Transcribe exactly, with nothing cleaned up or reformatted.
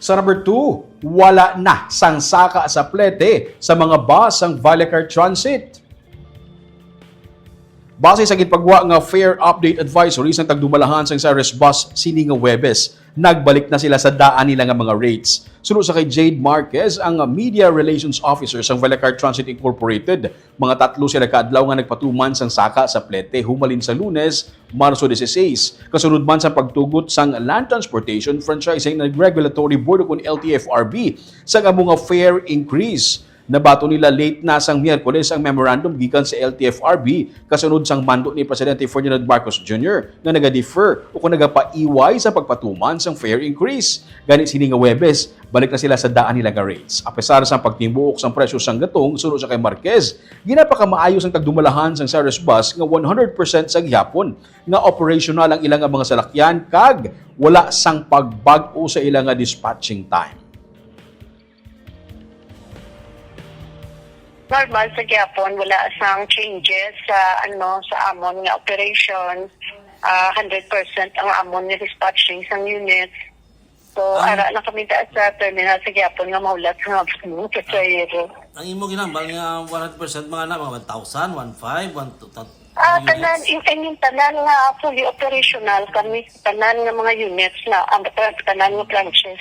Sa number two, wala na sang saka sa plete sa mga bus sang Vallecar Transit. Base sa ginpagwa nga fare update advisory sang tagdumalahan sang Cyrus Bus sini nga Huwebes, nagbalik na sila sa daan nila nga mga rates. Suno sa kay Jade Marquez, ang Media Relations Officer sang Vallecar Transit Incorporated, mga tatlo sila ka adlaw nga nagpatuman sang saka sa plete humalin sa Lunes, Marso dieciséis, kasunod man sa pagtugot sang Land Transportation Franchising and Regulatory Board, o kun L T F R B, sang amo nga fare increase. Nabaton nila late na sang Miyerkules ang memorandum gikan sa L T F R B, kasunod sang mando ni Presidente Ferdinand Marcos Junior nga naga-defer o kung nagapaiway sa pagpatuman sang fare increase. Gani sini nga Huwebes, balik na sila sa daan nila nga rates. Apesar sa pagtimuok sang presyo sang gatong, suno sa kay Marquez, ginapakamaayo sang tagdumalahan sang Cyrus Bus nga one hundred percent sa gihapon nga operational ang ila nga mga salakyan kag wala sang pagbag-o sa ila nga dispatching time. Normal sa gyapon, wala sang changes sa, ano, sa amon nga operation. Ah, hundred percent ang amon nga dispatching sang unit. So, Ang- ara na kami ta sa terminal sa gyapon nga mahulat sa mga pasahero. Ang imo ginambal nga one hundred percent, mga na, mga one thousand, one five, one two, Ah, tanan, in, in, tanan nga fully operational kami, tanan nga mga units na, ang tanan nga branches.